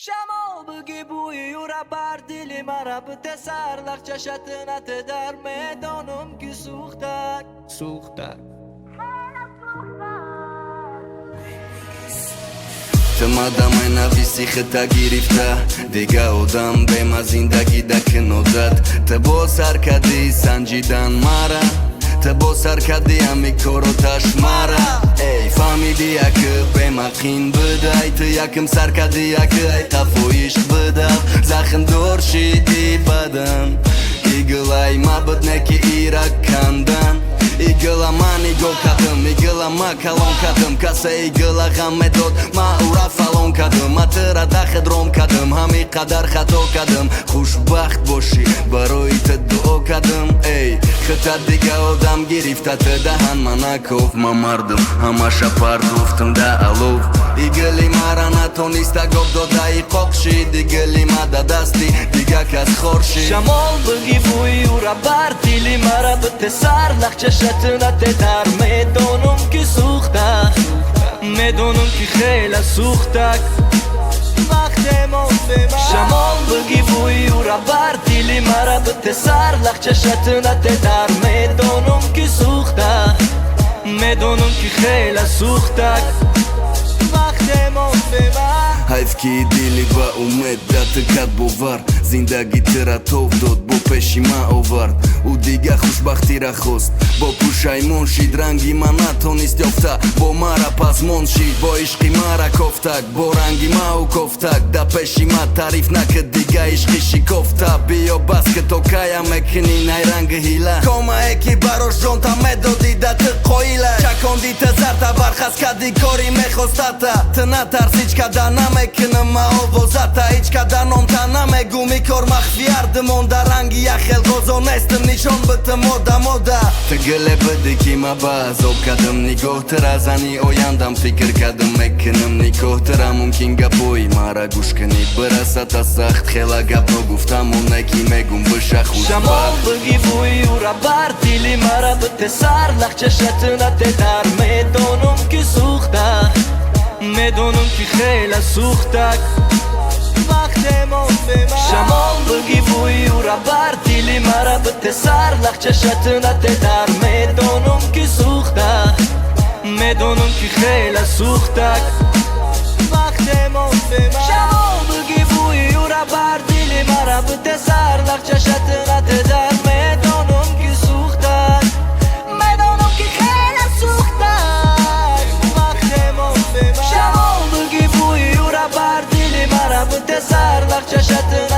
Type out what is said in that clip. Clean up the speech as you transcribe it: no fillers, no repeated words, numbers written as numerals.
Шамол буги бӯи ӯра бар дили мара бите сарлах чашатинате дар медонум ки сӯхтак сӯхтак. Ту мадамай нависи хита гирифта, дига одам бема зиндагӣ да кинозад. Ту боз сар кардӣ санҷидан мара, ту боз сар кардӣ ҳами кору ташмара. Эй, фаҳмидӣ якы бемақин бидай, ту якм сар кардӣ якы ай қафо ишқ бидав, захмдор шиди бадан. Иглай ма буд не ки ира кандан. Игла ма нигоҳ кардам, игла ма калон кардам, касе игла ғам медод, ма ура фалон кардам, ма тира дахд ром кардам, ҳами қадар хато кардам. Хушбахт бошӣ, барои ту дуо кардам. Эй, хита дига одам гирифта, ту даҳан ма наков, ма мардум ҳамаша партофтам да алов. Игили мара натониста гов додаи қоқ шид, игили ма да дасти дига кас хор шид. Шамол буги бӯи ӯра бар дили мара бите сарлах чашатинате дар медонум ки сӯхтак, медонум ки хела сӯхтак. Шамол буги бӯи ӯра бар дили мара бите сарлах чашатинате дар медонум ки сӯхтак, медонум ки хела сӯхтак. Ҳайф ки дили ба умед да ту кад бовар, зиндагӣ тира тов дод, бо пеши ма овард. Ӯ дига хушбахтира хост, бо пушаймон шид, ранги ма натонист ёфта, бо мара пазмон шид, бо ишқи мара кофтак, бо ранги ма ӯ кофтак. Да пеши ма таъриф накид дига ишқи шикофта. Биё бас ки то кая мекунӣ найранги ҳила, комае ки барош ҷонта медодӣ да ту қоила. Чаконди ту зарта, бархаст кади кори мехостата. Ту натарс, ҳеҷ када намекунам ма овозата, ҳеҷ када номта намегум, и кор махфиярдим монда ранги яхел ғозо нестим нишон битим одамода. Ту гиле бидӣ ки ма ба азоб кардам нигоҳ тира, зани ояндам фикр кардам, мекунам никоҳ тира. Мумкин гапои мара гӯш кунӣ, бирасата сахт, хела гапро гуфтаму не ки мегум биша Шамол хушбахт. Буги бӯи ӯра бар дили мара бите сарлах чашатинате дар медонум ки сӯхтак, медонум ки хела сӯхтак. Шамол буги бӯи ӯра бар дили мара бите сарлах чашатинате дар медонум ки сӯхтак, медонум ки хела сӯхтак. Шамол буги бӯи ӯра бар дили мара бите сарлах чашатинате дар медонум ки сӯхтак, медонум ки хела сӯхтак. Шамол буги бӯи ӯра бар дили мара бите сарлах чашатинате.